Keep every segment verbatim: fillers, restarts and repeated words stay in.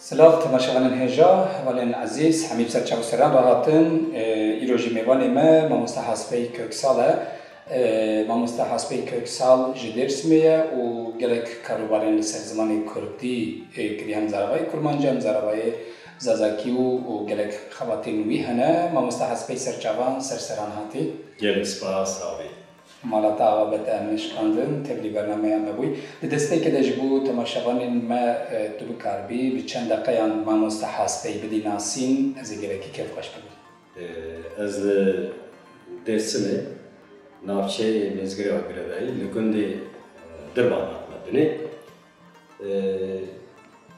Silav temaşevanên hêja, hevalên ezîz, hemî bi ser çav û seran re hatin. Îro jî mêvanê me mamoste Haspey Köksal e. Mamoste Haspey Köksal ji Dêrsimê ye û gelek karûbarên li ser zimanê kurdî kiriye, hem zaravayê kurmancî, hem zaravayê zazakî û, û gelek xebatên wî hene. Mamoste Haspey ser çavan, ser seran hatî. Gelek spas, sağ bî. Mala te ava be, te em neşikandin, tevlî bernameya me bûyî. Di destpêkê de ji bo temaşevanên me, e, tu bikaribî bi çend deqeyan mamoste Haspey bidî nasîn, ez ê gelekî kêfxweş bibim. E, ez li Dêrsimê, navçeyê Mêzgirê Agirevayî, li gundê, e, Dirban hatime binê. E,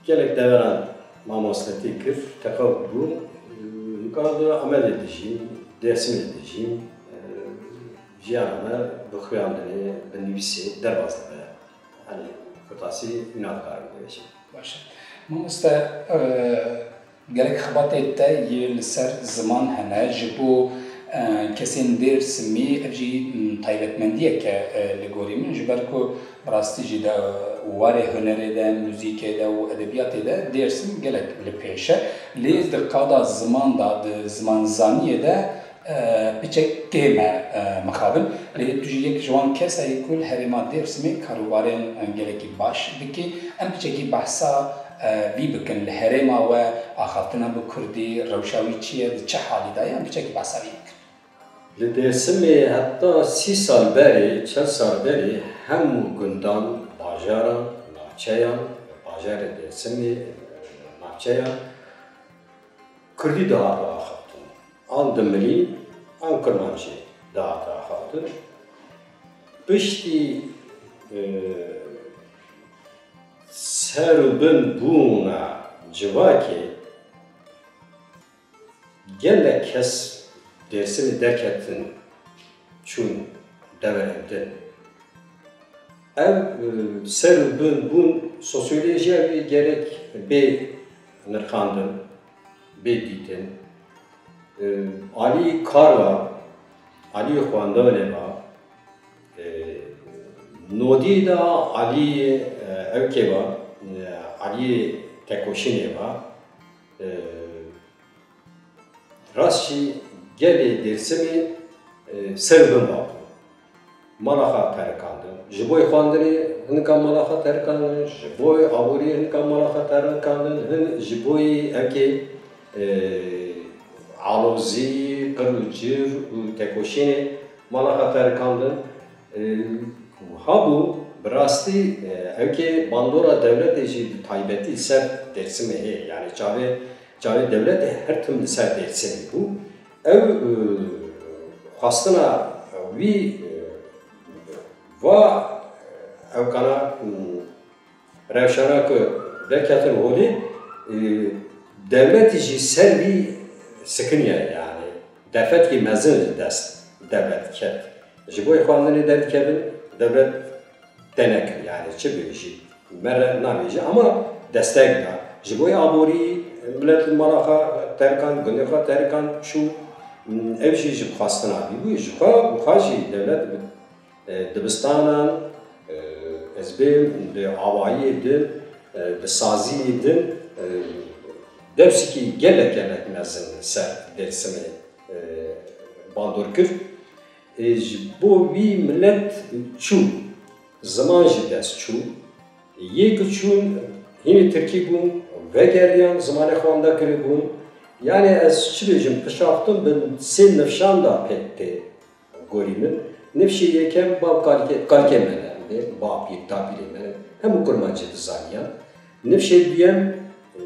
gelek deveran mamostetî kir, teqew bû. E, nika di Amedê dijîm, Dêrsimê dijîm. E, jiyana me bi xuyandinê, bi nivîsê derbas dibe. Yanî, kurtasî wina dikarim bibêjim. Baş e. Mamoste, e, Gelek xebatê te yê li ser ziman hene, ji bo, e, kesên Dêrsimî ev jî, m, taybetmendiyek e, e, li gorî min, ji ber ku bi rastî jî de warê hunerê de, muzîkê de û edebiyatê de Dêrsim gelek li pêş e. Lê di qada ziman de, di zimanzaniyê de, e, piçek kêm e, e, mixabin. Lê tu jî yek ji wan kesayî ku li herêma Dêrsimê karûbarên, e, gelekî baş dikî. Em piçekî behsa, e, vî bikin. Li herêma we axaftina bi kurdî, rewşa wî çi ye, di çi halî de ye? Em piçekî behsa vî bikin. Li Dêrsimê heta sî sal berê, çel sal berê hemû gundan, bajaran, navçeyan, bajarê Dêrsimê, navçeyan, kurdî dihate axaftin. An dimilî, an kurmancî dihate axaftin. Piştî, e, ser û bin bûna civakê, gelek kes Dêrsimê derketin, çûn deverên din. Ev, e, ser û bin bûn, sosyolojiya wî gerek bê nirxandin, bê dîtin. E, alî kar va, alî xwendanê va, e, nodî da alî, e, ewkê va, e, alî tekoşînê va. E, Rast jî gelê Dêrsimê, e, ser û bin va bû. Mala xwe terikandin. Ji bo xwendinê hinika mala xwe terikandin, ji bo aboriyê hinika mala xwe terikandin, hin ji bo ewkê, e, alozî, qir û cir û tekoşînê mala xwe terikandin. E, wiha bû, bi rastî, e, ewkê bandora dewletê jî bi taybetî li ser Dêrsimê heye. Yanî çavê Çavê dewletê her tim li ser Dêrsimê bû. Ew, e, xwestina wî, e, va ewkana, m, rewşana ku derketin holê, e, dewletî jî ser wî sikiniye, yanî derfetkî mezin li dest dewlet ket. Ji bo xwendinê derdikevin, dewlet te nekir, yanî çi bêjî, me re nabêjî, ama destek da. Ji bo aborî milet li mala xwe terkan, gundê xwe terkan çû, ev jî ji xwestina wî bû. Ji xwe, xwe jî dewlet bi, e, dibistanan, e, ez bêm di awayiyê din, e, di saziyê din, e, dewsikî gelek gelek mezin li ser Dêrsimê, e, bandor kir. E, ji bo wî milet çû, ziman ji dest çû. Yê ku çûn, hînî tirkî bûn, vegeriyan, zimanê xwe wenda kiribûn. Yanî ez çi bêjim, pişaftin bi sê nifşan de pêk tê gorî min. Nifşê yekem bav kalkê, kalkê me ne, bê, bapîr, dapîrê me ne. Hemû kurmancî dizaniyan. Nifşê duyem, e,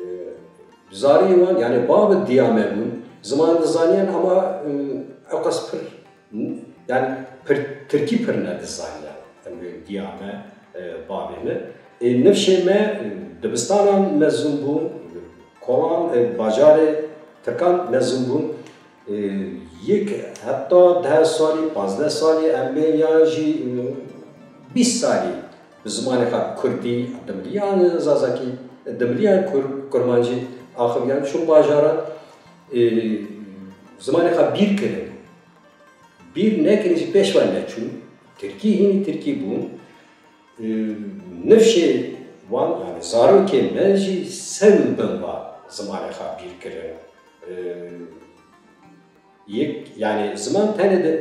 zarê wan, yanî bav û diya me bûn. Ziman dizaniyan ama, e, ew qas pir Yani pir, tirkî pir nedizaniya, em ê diya me, e, bavê me. Ê nifşê me, e, dibistanan mezin bûn, kolan, e, bajarê tirkan mezin bûn. E, yek heta deh salî, pazdeh salî, em bên yan jî, e, bîst salî bi zimanê xwe kurdî dimiliyan, zazakî dimiliyan, kur-, kurmancî axiviyan çûn bajaran, e, zimanê xwe bîr kirin. Bîr nekirin jî pêş ve neçûn. Tirkî hînî tirkî bûn. Nifşê Wan, yani zarokên me jî ser û bin va zimanê xwe bîr kirin. Ee, yek, yani ziman tenê de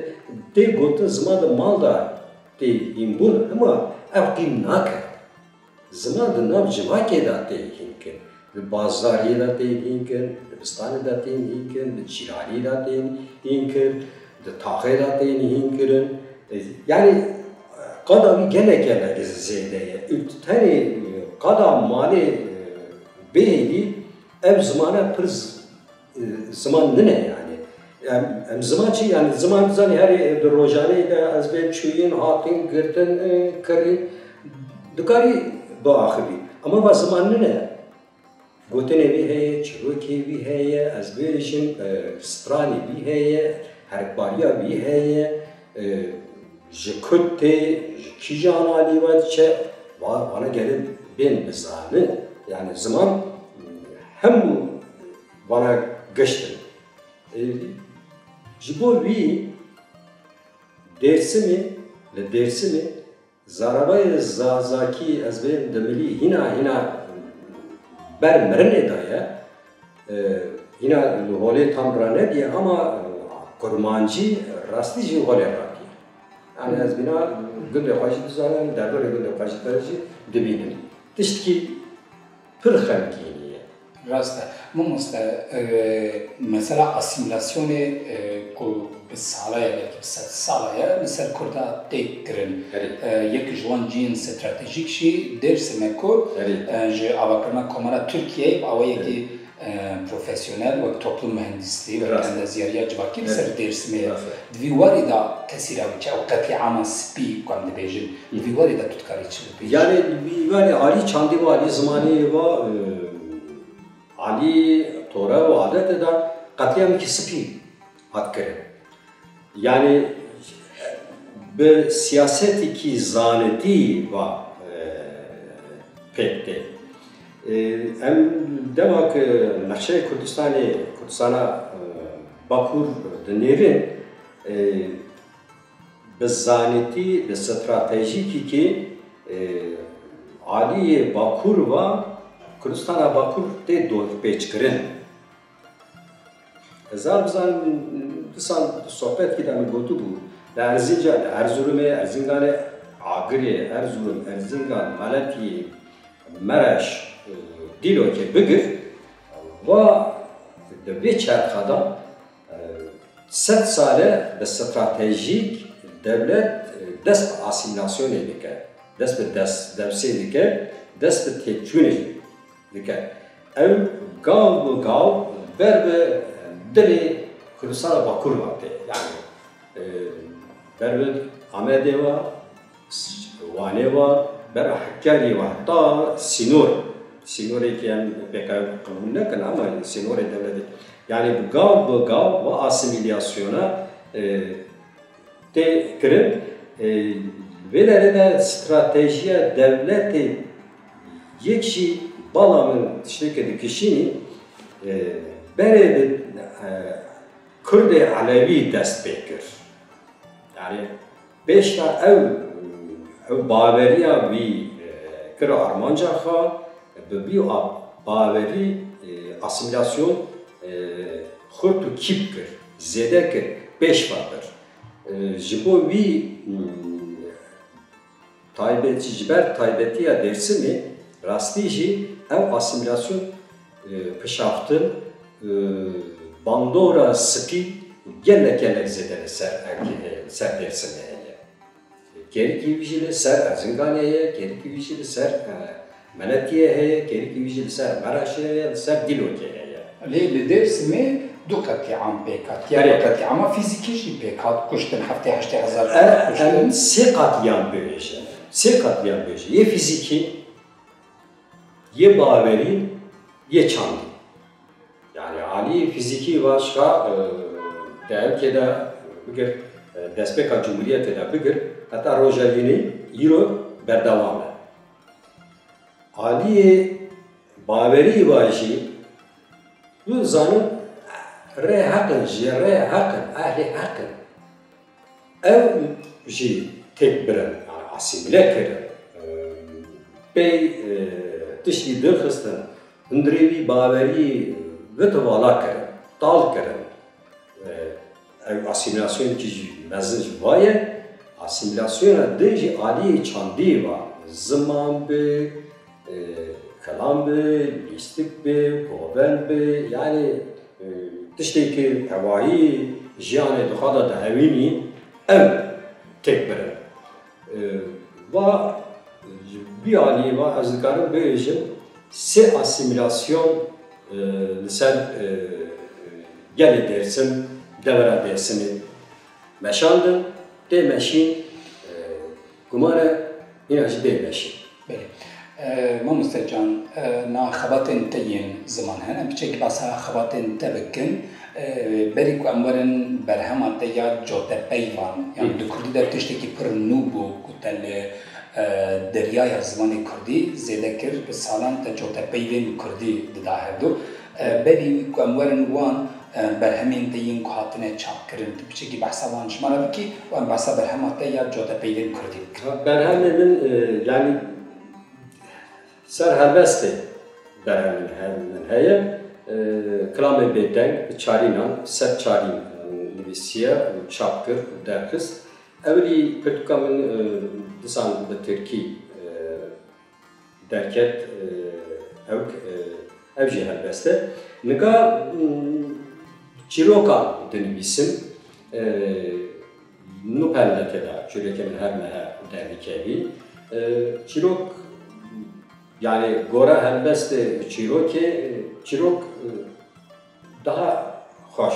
tê gotin ziman di mal de tê hînbûn, hema ev qîm nake. Ziman di nav civakê de tê hînkin. Di bazariyê de tê hînkin, di bistanê de tê hînkin, di cîranî de tê hînkin, di taxê de tê hînkirin. E, yani qada wî gelek gelek zêde ye. Û tenê qada malê, e, bêhêdî ev zimane pir z-, e, ziman nine yani. Em, em ziman çi yani? Ziman zanî herê di rojanê de ez bê çûyîn, hatin, girtin, e, kirîn. Dikarî biaxivî. Ama va ziman nine. Gotinê wî heye, çîrokê wî heye, ez bêjim, e, stranê wî heye, herikbariya wî heye, e, ji ku tê, ji kîjan alî ve diçe, va-, vana gelin bên bizanin. Yani ziman hemû vana gişt in. E, ji bo wî Dêrsimê, li Dêrsimê Zarabayê Zazakî ez bêm di milî hîna hîna ber mirinê de ye. E, hîna li holê tam ranediye ama, e, kurmancî rastî jî holê radiye. Yani ez bîna gundê xwe jî dizanim, derdorê gundê xwe jî te jî dibînim. Tiştkî pir xemgînî ye. Rast e. Mamoste, e, mesela asîmîlasyonê, e, ku bi sala ye, belkî bi sed sala ye, li ser Kurda tê kirin. Erê. E, yek ji wan cihên stratejîk jî Dêrsim e ku, Erê. e, ji avakirina Komara Tirkiyeyê bi awayekî, Erê. e, profesyonel, wek toplum mühendisliği, wek Rast e. endezyariya civakî li Erê. ser Dêrsimê ye. Rast e. Di vî warî de tesîra wî çi? Ew qetlîama spî ku em dibêjin. Hı. Di vî warî de tu dikarî çi bibêjî? Yani di vî warî alî çandî û alî zimanî va, e, Alî tore û adetê de qetlîamekî spî hat kirin. Yani bi siyasetekî zanitî va, e, pêk tê. E, em dema ku nexşeyê Kurdistanê, Kurdistana, e, Bakur dinêrin, e, Bi zanîtî, bi stratejîkîkî, e, aliyê Bakur va, Kurdistana Bakur tê dorpêçkirin. Ez ar bizanim, disan sohbetkî de min gotibû, li Erzincan, li Erzurumê, Erzinganê, Agirê, Erzurum, Erzingan, Meletî, Mereş, e, Dîlokê bigir, va di vê çerxa de Sed sal e bi stratejîk dewlet dest bi asîmîlasyonê dike, dest bi des-, dewsê dike, dest bi têkçûnê dike. Ew gav bi gav ber bi dilê Kurdistana Bakur ve tê. Yani, e, ber bi Amedê ve, Wanê ve, bera Hekarî ve, heta sînor. Sînorê ki em pêka qebûl nekin ama sînorê dewletê. Yani bi gav bi gav ve asîmîlasyona, e, tê kirin. E, vê derê de stratejiya dewletê yek jî bala min tiştê ke dikişînî, e, berê bi, e, Kurdê Elewî dest pê kir. Yani pêşta ew, ew baweriya wî, e, kir armanca xwe, bi vî a-, bawerî, e, asîmîlasyon, e, xurt û kîp kir, zêde kir, pêş ve bir. E, ji bo wî, m, Taybetî, ji ber taybetiya Dêrsimê, rastî jî ew asîmîlasyon, e, pişaftin, e, bandora spî gelek gelek zêde li ser erdê heye, li ser Dêrsimê heye. Kêrikî wî jî li ser Erzinganê heye, kêrikî wî jî li ser, e, Meletiyê heye, kêrikî wî jî li ser Mereşê heye, li ser Dîlokê heye. Lê li Dêrsimê du qetlîam pêk hat. Yani Erê. Qetlîama fîzîkî jî pêk hat, kuştin, heftê heştê hezar E, kuştin. Em sê qetlîam bibêjin. Sê qetlîam bibêjin. Yê fîzîkî, yê bawerî, yê çandî. Yani alî fîzîkî va şixa, e, di ewkê de bigir, e, destpêka Cumhuriyetê de bigir, heta roja yînê îro berdewam e. Aliyê bawerî va jî, hûn zanin, rê heq in, ji rê heq in, ehlê heq in. Ew jî têk birin, yani asîmîle kirin. Eee, pey e, tiştî derxistin, hundirê wî bawerî vitivala kirin, tal kirin. E, ew asîmîlasyonekî jî mezin ji va ye. Asîmîlasyona din jî aliyê çandî va, ziman bi, e, kilam bi, lîstik bi, govend bi, yanî e, tiştê ku hewayî jiyanê di xwe de dihewînî, ew têk birin. E, va ji vî alî va ez dikarim bibêjim sê asîmîlasyon e, li ser e, gelê Dêrsim, devera Dêrsimê meşandin, tê meşîn, e, gumane hîna jî tê meşîn. Belê. E, Mamoste Can, e, na xebatên te yên ziman hene? Piçekî behsa xebatên te bikin. E, berî ku em werin berhema te ya Cotepeyvan, yan Hı. di kurdî de tiştekî pir nû bû ku te li, e, deryaya zimanê kurdî zêde kir, bi salan te cotepeyvên bi kurdî dida hevdu. E, berî ku em werin wan, e, berhemên te yên ku hatine çapkirin, tu piçekî behsa wan ji me re bikî û em behsa berhema te ya Cotepeyvên kurdî bikin. Berhemê min, e, yanî ser helbestê berhemên he-, min heye. E, Kilamê Bêdeng bi çarînan, Sed Çarîn, e, nivîsiye û çap kir û derxist. Ewilî pirtûka min, e, disan bi tirkî, e, derket, e, ew, e, ew jî helbest e. Nika, mm, çîrokan dinivîsim, e, nû pendekê de çîrokê min her mehe derdikevî. E, çîrok, yani gora helbestê çîrokê, e, çîrok, e, daha xweş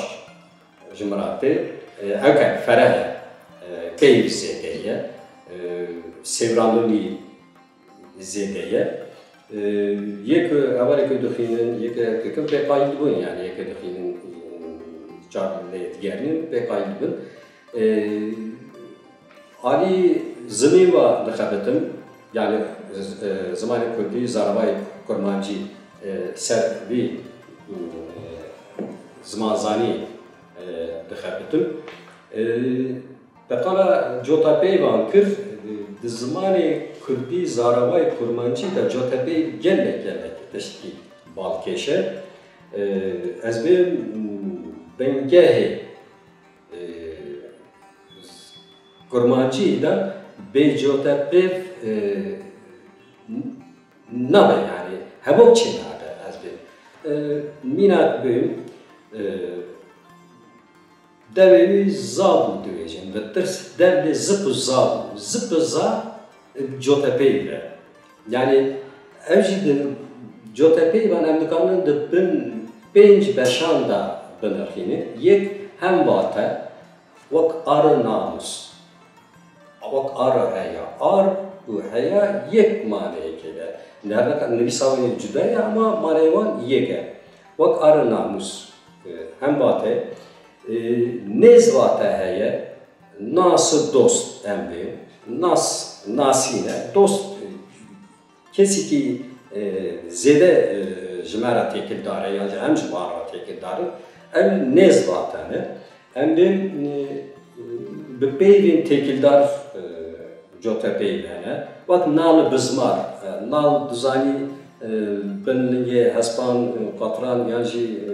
ji min re tê. E, ew ke fereh e, e, keyf zêde ye, e, sêvrandinî zêde ye. E, yek hevalê ku dixwînin, yek dikim pê qayîl dibin, yani yek dixwînin, e, çar lê digerînin pê qayîl dibin. E, alî zimîn ve dixebitim, yani z-, e, zimanê kurdî, zaravayê kurmancî, e, ser vî, e, zimanzanî, e, dixebitim. E, Betala Cota Peyvan kir, di zimanê kurdî zaravayê kurmancî de cotepeyv gelek gelek tiştekî balkêş e. E, ez bê bingehê, e, kurmancî de bê cotepeyv, e, nabe, yani hevok çê nabe ez bê. E, mînak bê, e, Devê wî za bû dibêjin, bi tirs dev lê zip û za bû. Zip û za, e, cotepeyv e. Yani ev jî di cotepeyvan em dikarin di bin pênc beşan de binirxînin. Yek hemvate, wek ar û namûs. Wek ar û heya. Ar û heya yek maneyekê de. Nivîsa wan cuda ye ama maneyê wan yek e. Wek ar û namûs, e, hemvate, e, nêz vate heye, nas û dost em bê. Nas, nasîne, dost, e, kesekî, e, zêde, e, ji me re têkildar e, yan jî em ji wan re têkildar in, em nêz vate ne. Em bên, e, bi peyvên têkildar, e, cotepeyv hene. Wek nal û bizmar, e, nal dizanî, e, bin lingê hespan, e, qatran yan jî, e,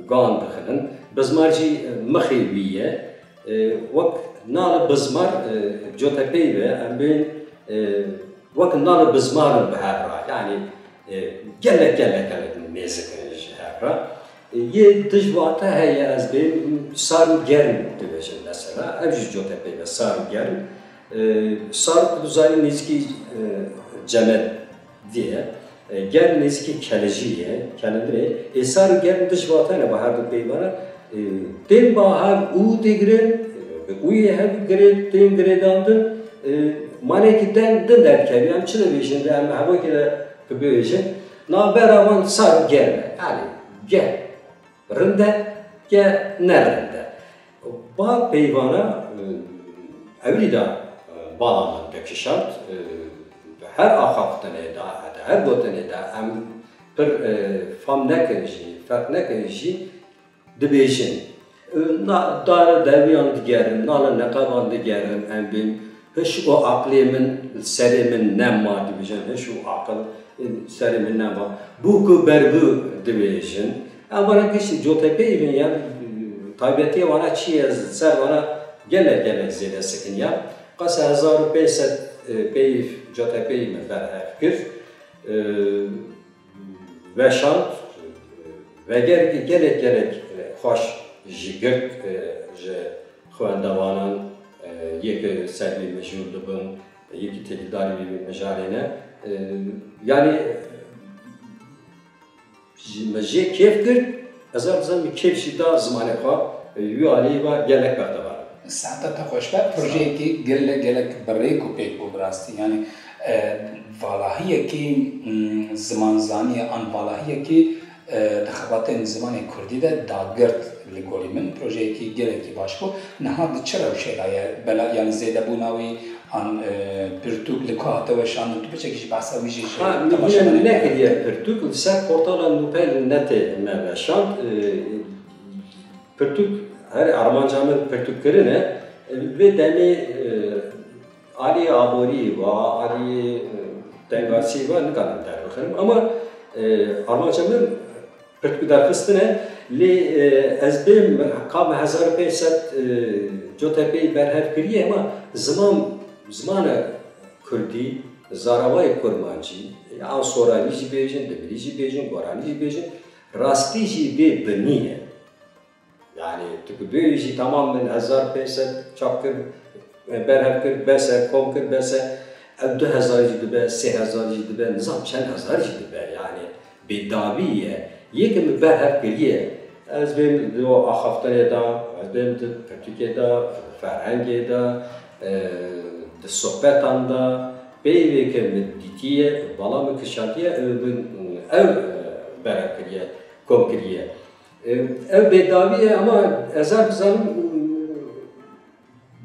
gan dixinin. Bizmar jî, e, mixê wî ye. E, wek nal û bizmar, e, cotepeyv e, em bên, e, wek nal û bizmar in bi hev re. Yanî, e, gelek, gelek, gelek nêzik in ji hev re. E, yê dij vate heye, ez bêm sar û germ dibêjin mesela. Ev jî cotepeyv e, sar û germ. E, sar, tu dizanî, nêzikî, e, cemedî ye. E, germ nêzikî kelicî ye, kelindirê. Ê sar û germ dij vate ne, bi her du peyvana. E, tên ba hev û tê girê, e, bi ûyê hev girê, tên girêdandin, e, manekî deng din derdikevî. Em çi dibêjin, em hevokê de ku bibêjin, navbera wan sar û germ e. Yanî, ge rind e, ge ne rind e. Ba peyvana, e, ewilî de, e, bala min dikişand, e, her axaftinê de, her gotinê de em pir, e, fam nekin jî, ferq nekin jî, dibêjin. E, na, dara dewiyan digerin, nala neqaban digerin, em bên Hiş û aqlê min li serê min nema, dibêjin, hiş û aqil li serê min nema. Bûk û berbû dibêjin. Em vana giştî cotepeyî bin ya, taybetiya vana çi ye, ez li ser vana gelek gelek zêde sikiniyam. Qasa hezar û pênc sed, e, peyv cotepeyî min berhev kir. E, veşand, veger gelek gelek xweş jî girt, e, ji xwendevanan, e, yê ku ser vî mijûl dibin, yê ku têkildarî vî mijarê ne. E, yanî, ji, me jê kêf girt, ez ê bizim kêf jî da zimanê xwe, e, wî alî ve gelek bextevar im. Saeta te xweş be, projeyekî gelek, gelek bi rêk û pêk bû bi rastî. Yanî, e, valahiyekî, mm, zimanzaniyê an valahiyekî, e, di xebatên zimanê kurdî de dagirt li gorî min. Projeyekî gelekî baş bû. Niha di çi rewşê de ye? Bela, yanî zêdebûna wî an, e, pirtûk li ku hate weşandin? Tu piçekî jî behsa wî jî ji Ha, min temaşevanê hîne bike. Nekiriye pirtûk, li ser portala Nûpel Netê me weşand. E, pirtûk, her armanca min pirtûk kirin e. E, vê demê, e, aliyê aborî va, aliyê, e, tengasî va, nikarim derbixirim. Ama, e, armanca min pirtûk derxistin e. Lê, e, ez bêm ka me hezar û pênc sed, e, cotepeyî berhev kiriye, ama ziman, zimana kurdî, zaravayê kurmancî, an soranî jî bêjin, dibilî jî bêjin, goranî jî bêjin, rastî jî bê binî ye. Yanî, tu ku bêjî, tamam, min hezar pênc sed çap kir, berhev kir, bes e, kom kir, bes e. Ev du hezar jî dibe, sê hezar jî dibe, nizam çend hezar jî dibe. Yanî, bêdawî ye. Yê ke min berhev kiriye, ez bêm di axaftinê de, ez bêm di pirtûkê de, ferhengê de, e, di sohbetan de, peyvê ke min dîtiye, bala min kişandiye, ew min, ew, e, berhev kiriye, kom kiriye. E, ev bêdawî ye, ama ez ê bizanim,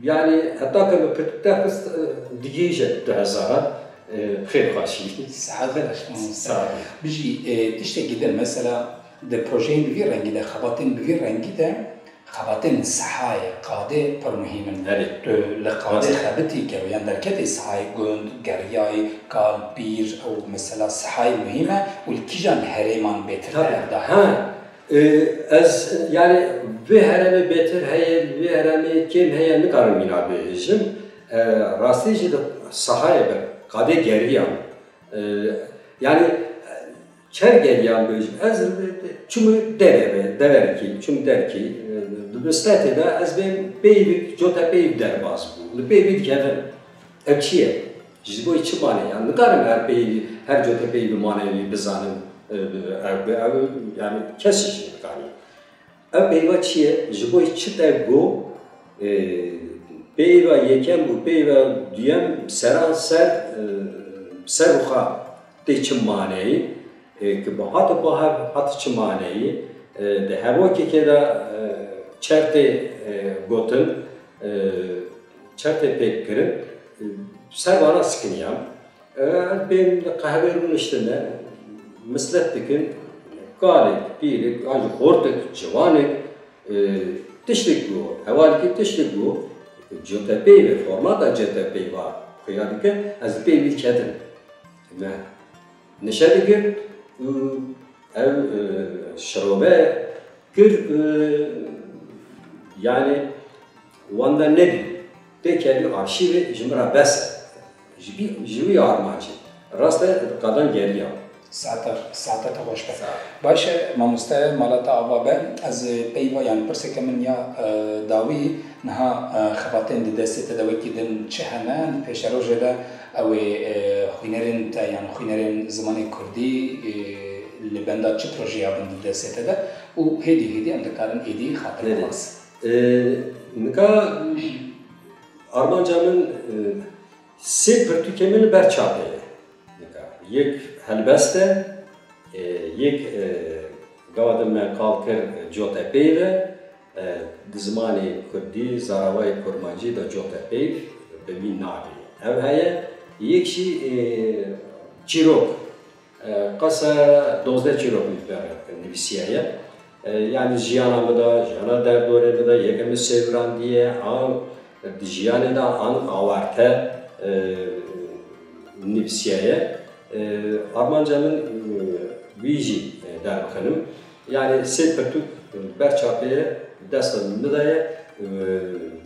yanî heta ke min pirtûk derxist, e, digihîje du hezaran, e, bi xêr xweşî. Saet xweş, mamoste. Sağ ol. Bijî, e, tiştekî din, mesela di projeyên bi vî rengî de, xebatên bi vî rengî de, xebatên sehayê, qadê pir muhîm in. Erê. Tu li qadê Erê. Xebitî, gero yan derketê sehayê gund, geriyayî, kal, pîr, ew mesela sehayê muhîm e û li kîjan herêman bêtir Tabii. berevdar e? Ha. E, ez, yani, vê herêmê bêtir heye, vê herêmê kêm heye, nikarim mîna bêjim. E, rastî jî di sahayê be, qadê geriyan. E, yani, çer geriyan bêjim. Ez çûm derê be, deverekî, çûm derkî. E, di bisletê de ez bêm peyvik, cotepeyv derbas bû. Li peyvî dikevin. Ev çi ye? Ji bo çi mane? Yani nikarim her peyvî, her cotepeyvî maneyê wî bizanim, e, ev, ev, yani kesî jî nikarî. Ev peyva çi ye? Ji bo çi te got, e, peyva yekem û peyva duyem seran ser, e, ser û xwe tê çi maneyî, e, ki bi hat û bahev hat çi maneyî, e, di hevokekê de, e, çer tê, e, gotin, e, çer tê pêk kirin, e, ser vana sikiniyam. E, em bên li qehwê rûniştine, mislet dikin, kalek, pîrek, an jî xortek, ciwanek, e, tiştek got, hevalekî tiştek got, cotepeyvê, formata cotepeyva xuya dike, ez pê wî diketim. Me nişe digirt û ev, e, şirove kir, e, yani wenda nebî. Tê kevî arşîvê ji min re bes e. Ji bî, ji wî armancê. Rast e, qadan geriya. Saeta, saeta te xweş be. Sağ ol. Baş e, mamoste, mala te ava be. Ez peyva, yani pirseke min ya, e, dawî, niha, e, xebatên di destê te de wekî din çi hene? Di pêşerojê de ew ê, e, xwînerên te, yani xwînerên zimanê kurdî, e, li benda çi projeya bin di destê te de? Û hêdî hêdî em dikarin êdî xatir Belê. Xwelas. E, nika armanca min, e, sê pirtûkê min li ber çapê ye. Nika yek helbest e, e, yek, e, gava din me qal kir, e, cotepeyv e, e, di zimanê kurdî, zaravayê kurmancî de cotepeyv bi vî navê ev heye. Yek jî, e, çîrok, e, qasa dozdeh çîrok min pê re nivîsiyaye. E, yani jiyana min de, jiyana derdorê min de, yeke min sêvirandiye, a Di jiyanê de an awarte, e, nivîsiyaye. E, armanca min, e, wî jî, e, derbixinim. Yani sê pirtûk ber çapê ye, desta min de ye. E,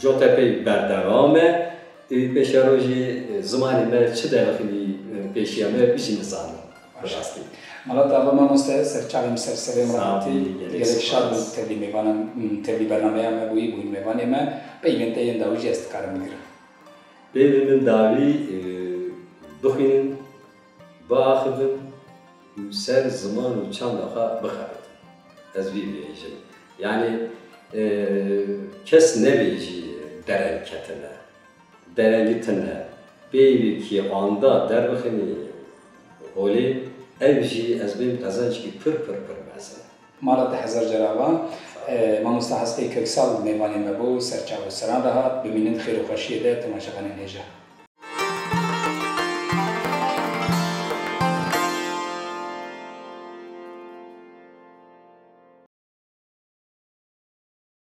Cotepey berdewam e. Ê pêşerojê, e, zimanê me çi derxînî, e, pêşiya me, bijî nizanim. Bi rastî. Mala te ava mamoste, ser çavê min ser serê min Sağ ol, hatî. Gelek gelek şad bûm spas. Tevlî mêvanan, tevlî bernameya me bûyî, bûyî mêvanê me. Peyvên te yên dawî jî ez dikarim bigirim. Peyvê min dawî, e, bixwînin, biaxivin û ser ziman û çanda xwe bixebitin. Ez vî bêjim. Yani, e, kes nebêjî dereng ketine. Derengî tune. Peyvekî anda derbixinî holê, ev jî ez bêm qezencekî pir, pir, pir mezin. Mala te hezar cara ava. E, mamosta Hespê Köksal mêvanê me bû, ser çav û seran re hat. Bimînin di xêr û xweşiyê de, temaşevanên hêja.